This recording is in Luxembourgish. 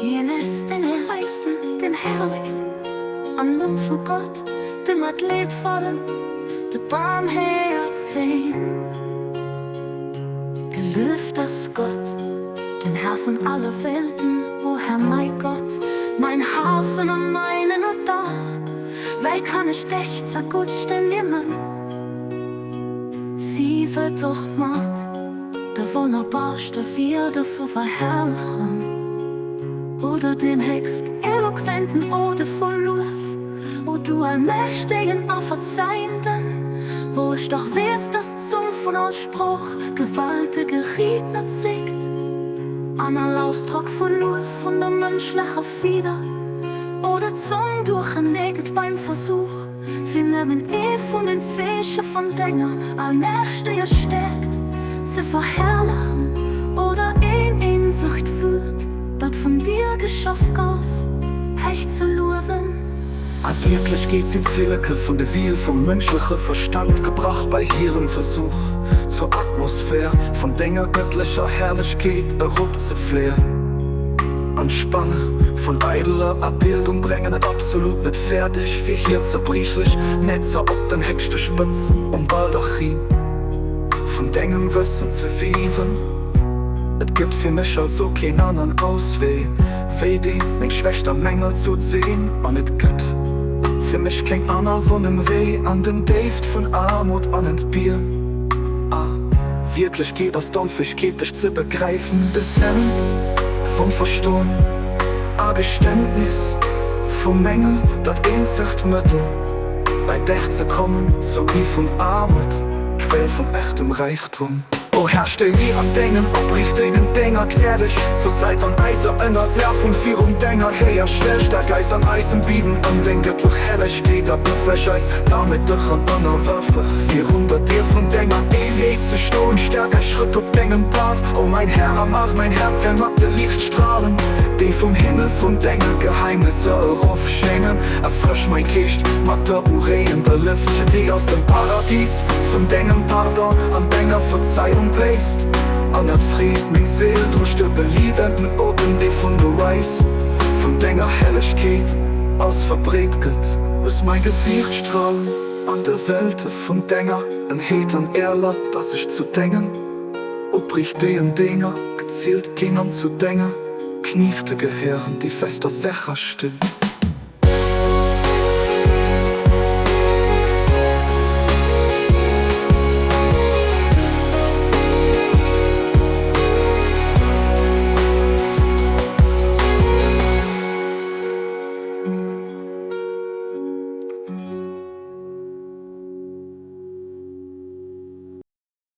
Hien ass den Heiligsten, den Herrlichsten, am Numm vu Gott, de mat leedvollen, de Barmhäerzegen. Gelueft ass Gott, den Herr vun alle Welten, o Herr mäi Gott, mäin Hafen a mäin Ënnerdach, wéi kann ech dech zerguttste nimmen? Si wëllt och mat de wonnerbarste Wierder vu Verherrlechung oder den héchst eloquenten Ode vu Luef, O du Allmächtegen a Verzeihenden, wou ech dach weess, dass d'Zong vun all Sproch gewaltege Riedner zéckt an all Ausdrock vu Luef vun der mënschlecher Fieder oder Zong duercheneegelt beim Versuch. Fir nëmmen ee vun den Zeeche vun denger allmächteger Stäerkt ze verherrlechen oder een eenzegt Wuert, dat vun dir geschaff gouf, héich ze luewen. A Wierklechkeet sinn d'Flilleke vun de Wiel vum mënschleche Verstand gebrach bei hirem Versuch, zur Atmosphär vun denger gëttlecher Herrlechkeet eropzefléien. An d'Spanne vun eideler Abildung brengen et absolut net fäerdeg, fir hir zerbriechlech Netzer op den héchste Spëtzen um Baldachin vun dengem Wëssen ze wiewen. Et gëtt fir mech also keen anern Auswee, wéi deen, meng Schwächt a Mängel zu zeen. An et gëtt fir mech keng aner Wunneng wéi an den Déift vun Aarmut an Entbier. A Wierklechkeet ass d'Onfäegkeet, dech ze begräifen, d'Essenz vum Verstoen a Geständnis vum Mängel, dat eenzegt Mëttel bei dech ze kommen, Zogi vun Aarmut, Quell vun echtem Räichtum. O Här, stéi mir an dengem opriichtegen Dénger gnädeg zur Säit an eiser Ënnerwerfung virun denger héijer Stell. Stäerk eis an eisem Bieden ëm deng gëttlech Hellegkeet a befäeg eis damit dech an ënnerwërfeg virun der Dier vun denger Eenheet ze stoen. Stärk eis Schrëtt op dengem Pfad, o mäin Här, a maach mäin Häerz hell mat de Liichtstralen, déi vum Himmel vun denge Geheimnisser erofschéngen. Erfrësch mäi Geescht mat der ureeënder Lëftchen, déi aus dem Paradis vun dengem Pardon an denger Verzeiung bléist, an erfreet meng Séil duerch de beliewenden Otem, dee vun der Weis vun denger Hellegkeet aus verbreet gëtt. Looss mäi Gesiicht stralen an de Welte vun denger Enheet an Ehrler, dass ech zu dengen oprichtéen Dénger gezielt ginn an zu denge Kniechte gehéieren, déi fest a sécher stinn.